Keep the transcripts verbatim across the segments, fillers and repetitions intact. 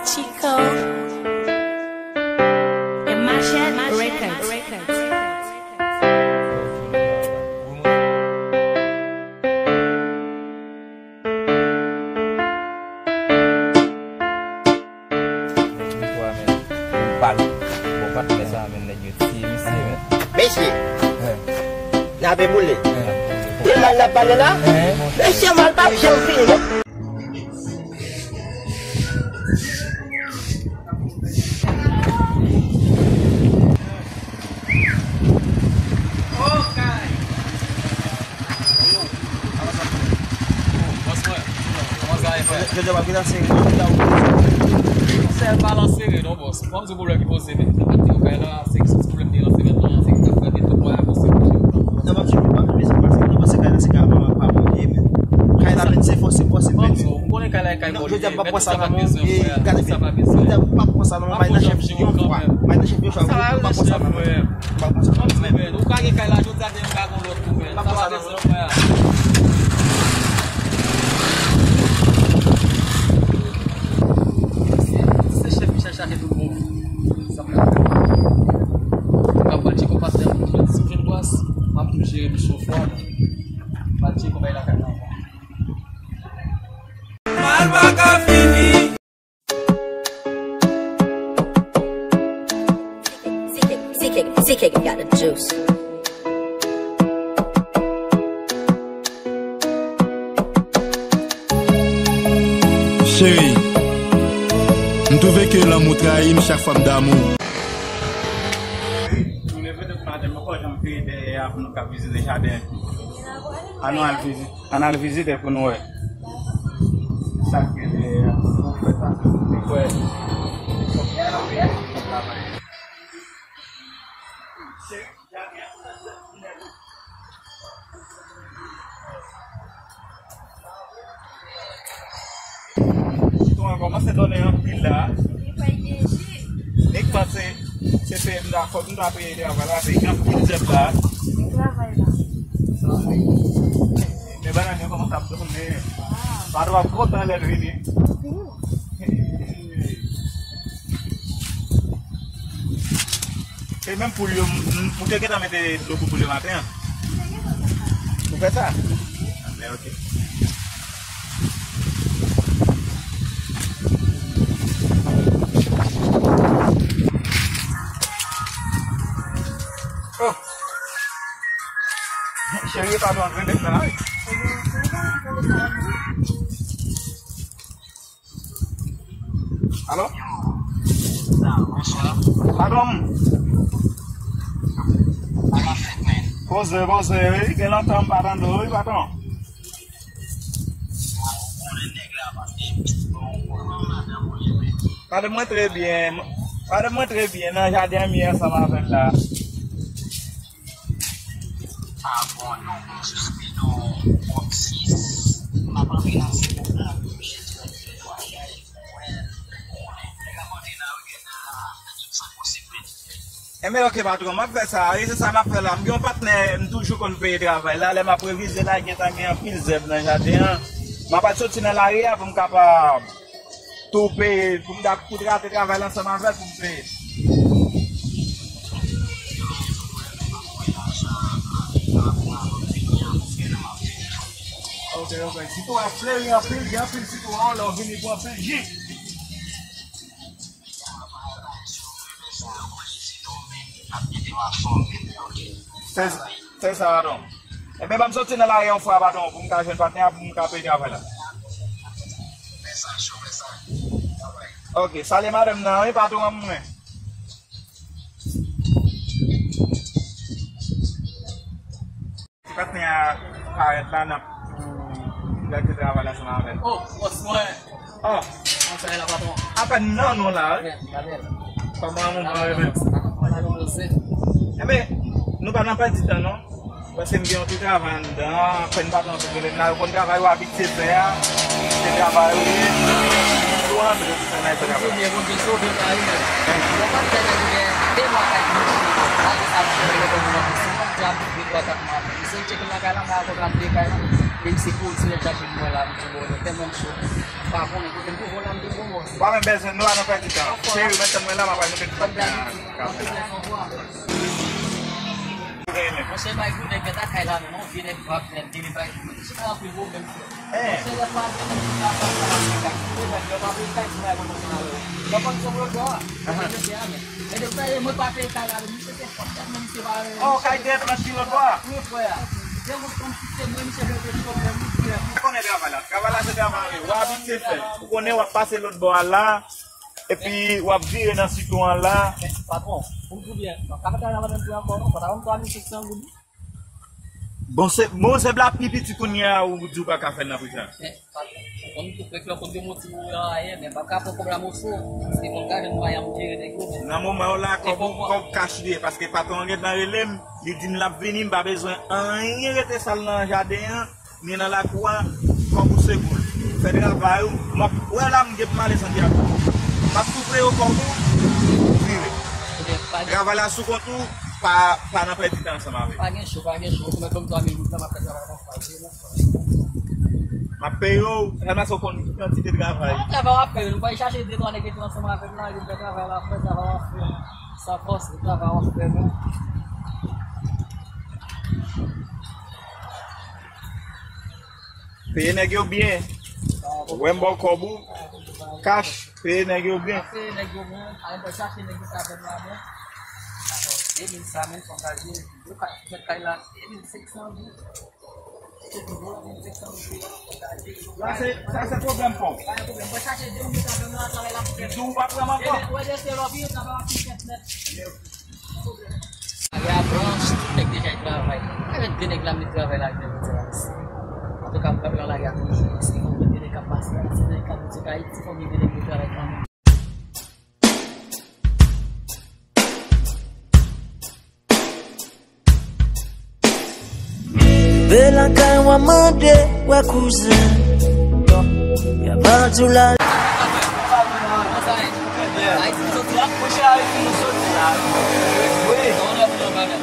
Chico and Machete Records. Bon, patnè sa, men, nèg yo tiye misye, men. Mesye, n ap boule. Te mal n ap pale la. Mesye, mal p ap janm fini, non. Bòs mwen, kòman sa ye, frè? Jodi a, w ap gen tan sere, w ap gen tan. Sèl pa lan sere non, bòs. Kòm se pwoblèm ki poze, men. Ak te yo kay la, se ki sòti pwoblèm te lan sere lan, se ki ta fè de tout mwayen posib pou yo. Nan, m ap di nou, m ap di nou, mesye, paske nou panse kay la se kay pa, pa bon li ye, men. Kay la, men, se fòse, fòse, men. Ou konnen kay la e kay bòl li ye, men tout sa pa t bezwen, frè. Gade, tout sa pa bezwen. Ou p ap pran sa non, bay nan chèf yon fwa. Bay nan chèf yon fwa, ou p ap pran sa non, frè. Ou p ap pran sa non, men. Ou ka gen kay la, jodi a, demen ou ka gen lòt tou, men. Ou p ap pran sa non, frè. Se chèf ki chache tout bon. Sa m ka fè. M ka pral tcheke patnè m, m jwenn, si m jwenn gwas, m ap tou jere misyon fwa. M pral tcheke kòb la lakay la. Mal pa ka fini. C K, C K, C K got the juice. Cheri, m twouve ke lanmou trayi m chak fwa m damou. Tounen petèt maten, mwen pa janm vire dèyè a pou nou ka vizite jaden. Ann al vizite. Ann al vizite pou nou wè. Sa k gen dèyè a. Pou fè sa, pou wè. Sitwayen kòmanse donnen anpil la. Li pa gen jis. Nèg panse se peye m ta fòk m ta peye travay la, se gen anpil zèb la. Li travay la. Men banann yo kòmanse ap donnen. Patwon ap kontan lè l vini. E menm poul yo, m, m, ou te gentan mete dlo pou poul yo maten an? Ou fè sa? Men, ok. Oh! Cheri, pa nou antre nèg la, wi. Alo? Patwon m. Poze, poze, wi. Gen lontan m pa tande w, wi, patwon. Madanm mwen trè byen. Madanm mwen trè byen nan jaden an m ye ansanm avè l la. Ah bon, non, m jis pito kòm sis. M ap anvilanse pou mwen, m jis fè de twa chay pou wè, ou konnen, nèg ap antre nan ri a, tout sa posib, men. Enben, ok, patwon, m ap fè sa, wi, se sa m ap fè la. M gen yon patnè, m toujou konn peye travay la, lè m ap revize la, gentan gen anpil zèb nan jaden an. M ap al soti nan lari a pou m kapab tou peye, pou m ta pou trate travay la ansanm avè l pou m peye. Ok, ok. Sitwon ap fleri anpil, gen anpil sitwon, lè w vini pou anpil ji. Se, se sa, patwon. Enben, ban m soti nan lari yon fwa, patwon, pou m ka jwenn patnè a, pou m ka peye travay la. Ok, salye madanm nan, wi, patwon an mwen. Ti patnè a parèt la, n ap pou gade travay la ansanm avè l. Oh, bòs mwen. Oh. Kòman sa ye la, patwon? Apa nan nou la, wi. Kòman nou va remen? Enben, nou pa nan pèdi tan, non. Paske m gen yon ti travay anndan, fè n pa pran tout rele m la, yo konn travay yo abitye fè a, se travay yo ye. Pou antre, se sa n al fè travay. Bondye, Bondye sove m la, wi, men. Bon, patnè m gen de mwa kay mwen, malgre sa, m fè rele pou mwen. Ap de twa kat mwa apre. Misye tcheke lakay la, mwen akonprann de kay la. Menm si pou ti lè chache mwen la, misye bon, tèlman m cho. M pa konnen kote m twouve w la, m te bon bòs. Pa menm bezwen nou, pa nan pèdi tan. Cheri, mwen tann mwen la, m ap al mete tout bagay nan kafè. Monchè, bay pou nèg, geta kay la, men non, vye nèg, vye nèg, vye nèg, bay pou nèg. Misye pa anpil pwoblèm. Eh. Oh, kay dèyè planch ki lòt bò a. Ou konnen travay la. Travay la se travay anpil. W abitye fè l. Ou konnen w ap pase lòt bò a la, epi w ap vire nan siton an la. Patwon, pou m di w byen, m pa ka fè travay la menm tou ankò non, patwon, twa mil senk san goud. Bon, se, bon, se bla pi piti kounye a ou di w pa ka fè nan pri sa. Men, patwon, ou konn tout pèp yo konn demonte ou nan ayen, men m pa ka pran kòb la moso. Se fò m gade mwayen m jere nèg yo, men. Nan moman yo la, kòb ou, kòb kach li ye, paske patwon an gentan rele m, li di m l ap vini, m pa bezwen anyen rete sal nan jaden an, ni nan lakou a, kòb ou se pou l. Fè travay ou, m ap, wè la m gen pou m ale Santiago. M ap tou peye w kòb ou, vire. Ebyen, pa gen. Travay la sou kont ou, pa, pa nan pèdi tan ansanm avè m. Pa gen cho, pa gen cho. Ou mèt ban m twa mil goud la, m ap fè travay la, pa vre non. M ap peye w, sèlman si w konn ki kantite travay. Travay w ap fè, nou pral chache de twa nèg ki ansanm avè m la, yo fè travay la, fè travay w ap fè. San fòse, travay w ap fè, men. Peye nèg yo byen. Wè m ba w kòb ou. Kach, peye nèg yo byen. Peye nèg yo byen. Ale chache nèg yo ka vin la, men. De mil sa, men, fò m ta jere. Yo ka fè kay la, de mil senk san goud. Sa se, sa se pwoblèm pa w. Li di w pa pran m ankò. Lage a branch, tout nèg deja travay. Avèk de nèg la, m met travay la, ak de nèg la. Antouka, m p ap nan lage a toujou. Se yon de nèg k ap pase la, se nèg k ap di Ayiti, fò m gen de nèg ki travay kanmenm. Rive lakay w a mande, wè kouzen. Y a pa di w la. Monchè, Ayiti nou soti la? Monchè, Ayiti nou soti la. Wi.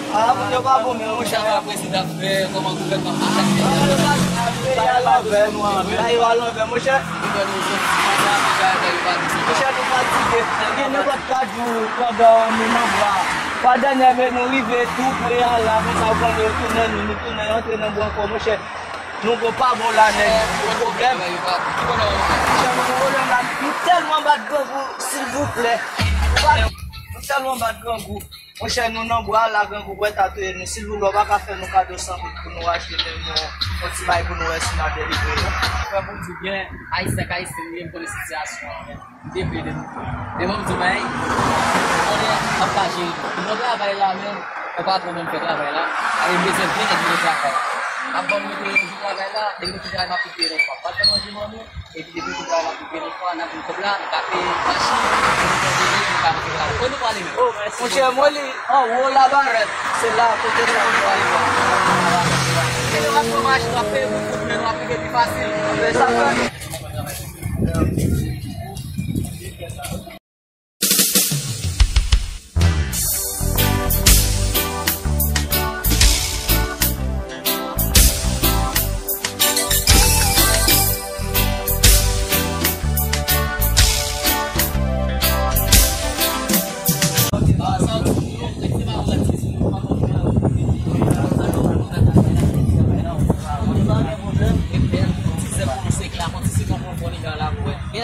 Ah, moun yo pa bon menm, monchè. Sa prezidan fè, kòman gouvènman ap fè. Peyi a lanvè, nou anvè. Peyi a lanvè, monchè. Monchè, nou fatige. Gen nenpòt kat jou pandan nou nan bwa. Pandan nève nou rive tou pre a la, konsa ou konnen yo tounen nou, nou tounen antre nan bwa ankò, monchè. Nou gon pa bon la, nèg. Gon pwoblèm. Monchè, nou gon pwoblèm la. Nou tèlman bat grangou, silvouplè. Nou tèlman bat grangou. Monchè, nou nan bwa la, grangou pral ta touye nou. Silvouplè, w pa ka fè nou kado san goud pou nou achte menm yon, yon ti bagay pou nou wè si n a delivre yo. Frè, pou di byen, Ayisyen ak Ayisyèn, m konnen sitiyasyon an, men m te vle ede nou. Men bon, m di w bagay, m konnen m ap ka jere. M nan travay la, men yon patwon ban m fè travay la. Avè m bezwen vye nèg vin travay. M ap ban nou metodoloji travay la, depi nou fin travay, m ap tou peye nou pa. Pa t fè manje ban nou. Epi depi nou travay la pou peye nou fwa, n ap vin kòb la, nou ka peye machin, nou ka peye, nou ka rantre travay. Kote nou prale menm? Monchè, mwen li anwo Labarèt, se la kote nou prale. Kote nou ap pran machin, nou ap peye pou kout men, nou ap rive pi fasil. Men sa fè.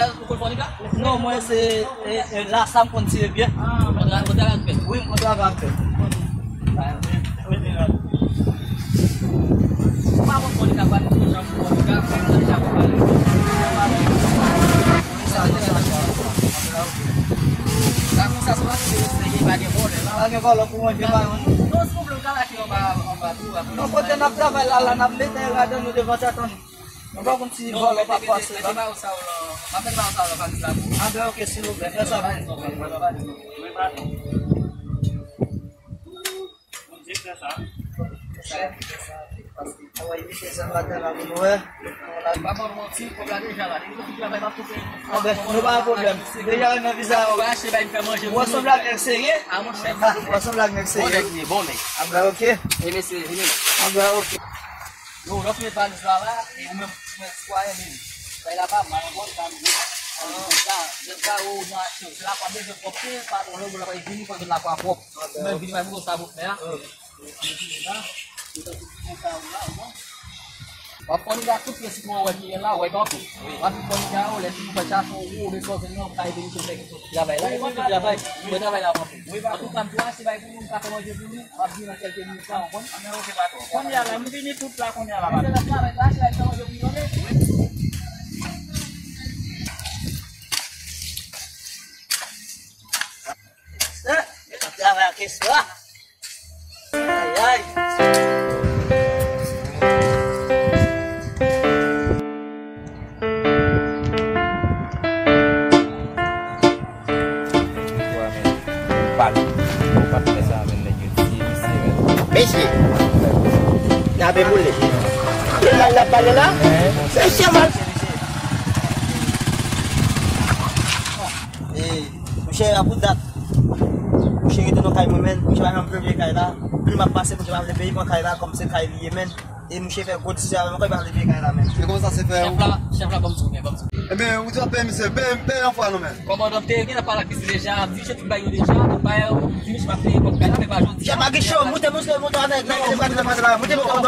Ou konn fò niga? Non, mwen se, e, e, la sa m konn tire byen. Ah, ou konn travay ak pèl? Wi, m konn travay ak pèl. Ou pa konn fò niga, pa konn jan pou fò niga, fò niga pou pale. Sa konsa, se pa si se pa gen vòlè la. Pa gen vòlè pou manje pa yon. Non, se pwoblèm kalache anba, anba tou. Non, kote n ap travay la, la, n ap mete ladan nou devan tèt an nou. Nou pa konn si vòlè pa pase la. Mete ba yo sa yo la. M ap mete ba yo sa yo la valiz la pou ou. Ah ben, ok, silvouplè, fè sa pou mwen. Wi, patwon. Bondye fè sa. Fè sa, fè sa, paske Anmwey, misye, sa va travay pou nou, wè. Pa ban m manti, kòb la deja la. Depi nou fin travay, m ap koupe. Anben, nou pa gen pwoblèm. Deja, nan viza, ou sanble ak nèg serye. Ou sanble ak nèg serye. Bon nèg, bon nèg. Anben, oke. E mesye, vini la. Anben, oke. Yo, lòt mwen valiz la la, e ou menm, ou menm sitwayen menm. Bay la pa mal, bon, sa m di. Sa, jèn sa yo, nou achte. Se la pa bezwen pwòpte, patwon lè ou la pa vini, fò jèn la pa pwòp. Ou menm vini, bay mwen sa pou fè a. Mwen vini la, mwen tankou ti konsa ou la, bon. W ap fò niga tout pyès sitwon ou wè ki gen la, ou wè tankou. W ap fò niga yo, lè ti nou fè chache yon gwo, ou bezwen nan kay vini sou fè travay la. E mwen travay, mwen travay la, mwen. Antouka, m tou achte bay pou nou, m ka fè manje pou nou. M ap vin nan kèlke minit la, w konprann? Kounye a la, m vini tout la kounye a la, baz. Eh, yo t ap travay ak espwa. Ay, ay. Mesye, n ap boule. Lè l ap pale la, se chaman. Ey, monchè, a pou dat. Monchè rete nan kay mwen, menn. Monchè pa janm vle veye kay la. Plim ap pase, monchè pa vle veye pran kay la, kòm se kay li ye, menn. E monchè fè gwo disisyon avè m ankò, li pa vle veye kay la, menn. E kòman sa se fè? Chèf la, chèf la, ban m sou men, ban m sou men. Ebyen, ou di w ap peye misye, peye, peye yon fwa non, menn. Kòmandan m te gen nan pale ak misye deja, m di misye tout bagay yo deja, tout bagay yo, di misye m ap peye kòb kay la, men pa jodi a. Chèf la gen cho, moute, moute, moute avèk, moute, moute, moute, moute, moute,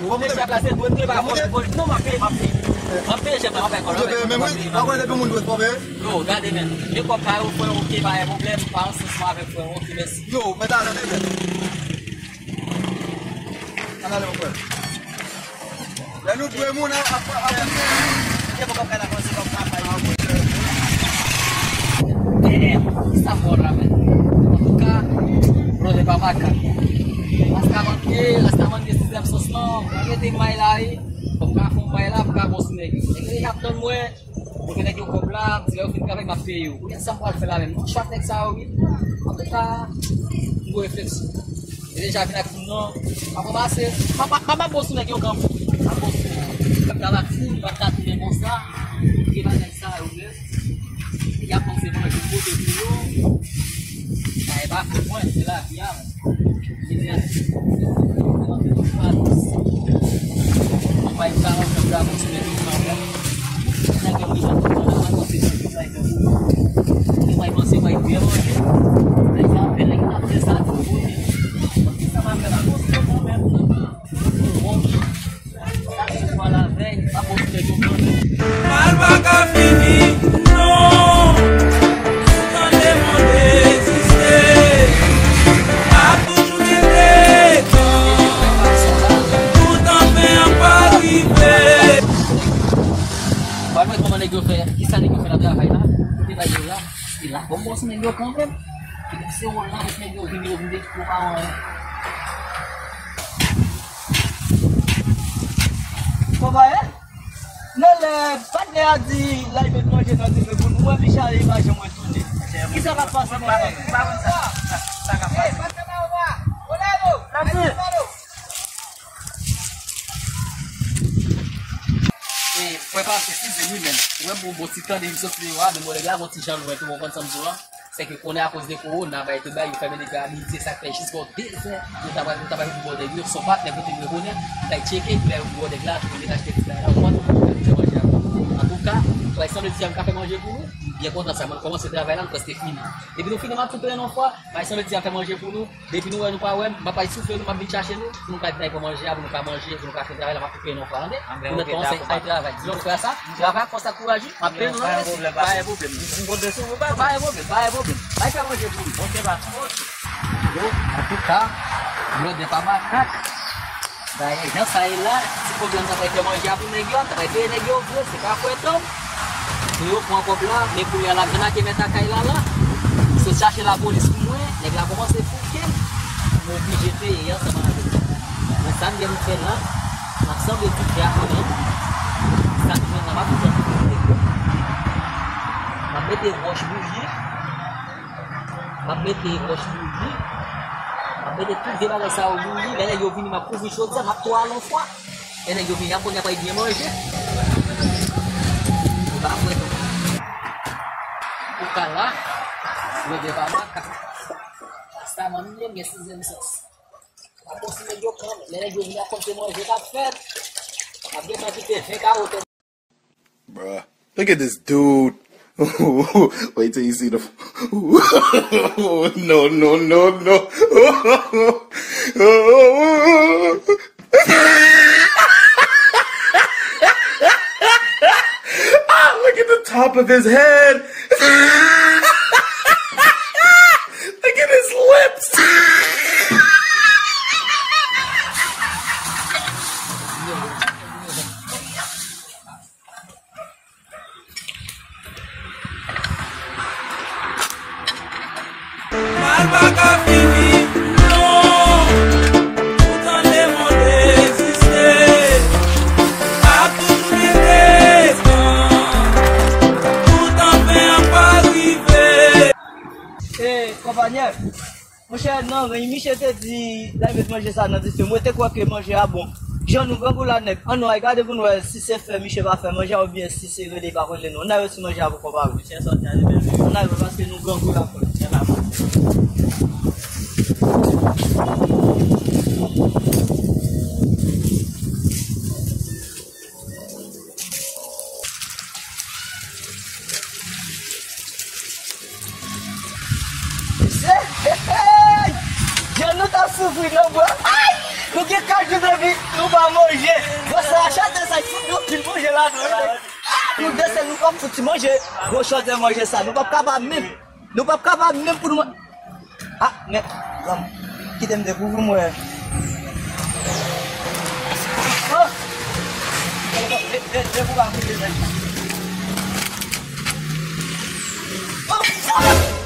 moute. Chèf la se dwe m te ba vòlè, vòlè. Non, m ap peye, m ap peye. M ap peye, chèf la, m ap peye kòb la. Yo, gade men. Gen kòb pa yo, frè, oke, pa gen pwoblèm, pa ansanm avèk frè, oke, mèsi. Yo, mèt ale, mèt. Ann ale, mon frè. Lè nou dwe moun ap, ap, ap. Kisa fò la, men? Antouka, brother pa makak. Rastaman gen, Rastaman gen sizyèm sans lan. Mwen rete may la, wi. Fò m ka fè yon bay la, pou ka bon sou nèg yo. Nèg yo deja ap tann mwen. Mwen gen nèg yo kòb la, m di lè yo fin travay, m ap peye yo. Kounye a sa m pral fè la menm? M chak nèg sa yo, wi. Antouka, m gon refleksyon. Yo deja vin ak moun nan. M ap ranmase. M ap, m ap, m ap bon sou nèg yo kanmenm. M ap bon sou nèg yo. M ap travay fou, m ap ka tounen konsa. Gen bagay sa yo menm. Y ap panse manje pote pou yo. Sa e pa pou mwen, se lavi a. Mal pa ka fini, non. Ou tande m reziste. A toujou gen detan. Poutan fen an pa rive. Mwen wè kòman nèg yo fè, kisa nèg yo fè nan travay la. Kote bagay yo la. E la, bon, bon, se nèg yo kanmenm. Se wòl la, se nèg yo vin, yo vin detwi pou pa anyen. Konpayi, nan lè patnè a di l al met manje nan dife pou nou, wè Michel li pa janm retounen. Kisa k ap pase, konpayi? Sa k ap pase? E, frè pa se si se li menm. Ou wè pou bon ti tan de li sot li yo a, men mwen la gon ti jan lwen tou, ou konprann sa m di w lan. Se ke konnen akoz de kowona, bay tout bay, yo fèmen depi a midi, sa k fè jis bò de zè, nou ta pral, nou ta pral pou bò nèg yo, son patnè kote nou konnen, bay tcheke, pou bay pou bò nèg la, pou nou achte ti bay la, ou konn, nou fè manje a. Antouka, bay sanble di a m ka fè manje pou nou, m byen kontan sa, mwen kòmanse travay la, m prèske fini. Depi nou fini, m ap tou peye yon fwa, bay sanble di a m fè manje pou nou, depi nou wè nou pa wè m, m ap al soufle nou, m ap vin chache nou, pou nou ka vin al pran manje a, pou nou ka manje, pou nou ka fin travay la, m ap tou peye yon fwa, tande? Pou nou kòmanse al travay. Di lòt frè sa, travay konsa kouraj wi. Ap peye nou nan mèsi. Pa gen pwoblèm, pa gen pwoblèm. M konte sou ou, pa gen pwoblèm, pa gen pwoblèm. Bay fè manje pou li. Ok, patwon. Yo, antouka, blòdè pa makak. Dayè, jan sa ye la, ti pwoblèm nan pral fè manje a pou nèg yo, ta pral peye nèg yo vre, se pa frè Tom. Pou yo pran kòb la, men kounye a l ap jwenn ake mèt a kay la la. Sot chache lapolis pou mwen, nèg la kòmanse fouke m, m oblije peye ansanm avè l. Men sa m gen pou fè la, m ap sanble di frè a kanmenm. Sa m jwenn la, m ap fè pou nèg yo. M ap mete wòch bouyi. M ap mete wòch bouyi. M Mete tout vye bagay sa yo bouyi, lè nèg yo vini, m ap kouvri chodyè, m ap tou al yon fwa. Lè nèg yo vini, apre, y ap byen manje. Ou pa kwè non. Ou ka la, lòt yo pa makak. Rastaman m ye, m gen sizyèm sans. Pa konsi nèg yo pran, lè nèg yo vini, apre se manje k ap fèt. M ap gentan kite ven kawo tèt. Bruh. Look at this dude. Wait till you see the. No, no, no, no. Ah, look at the top of his head. Look at his lips. Mal pa ka fini, non. Poutan lemonn egziste, ap toujou gen dezòd. Poutan fen an pa rive. E, konpanyè, monchè, nan ren, misye te di l al met manje sa nan dife. Mwen te kwè ke manje a bon. Jan nou grangou la nèg. An nou al gade pou n wè si se fè misye pa fè manje a oubyen si se rele li pa konn rele nou. Ann al wè si manje a poko pare. Misye sòti ale bèl. Ann al wè paske nou grangou la frè. Mesye, hey! Jan nou t ap soufri nan bwa. Ay! Nou gen kat jou depi nou pa manje. Bwè sa a chante sa, fout nou pil manje ladan. Nou de sèl nou p ap fouti manje. Gwo chòdè manje sa, nou p ap kapab menm. Nou p ap kapab menm pou nou. Ah, men, zanm, kite m dekouvri mwen. Oh! De, de, de pou pa koute sa. Oh!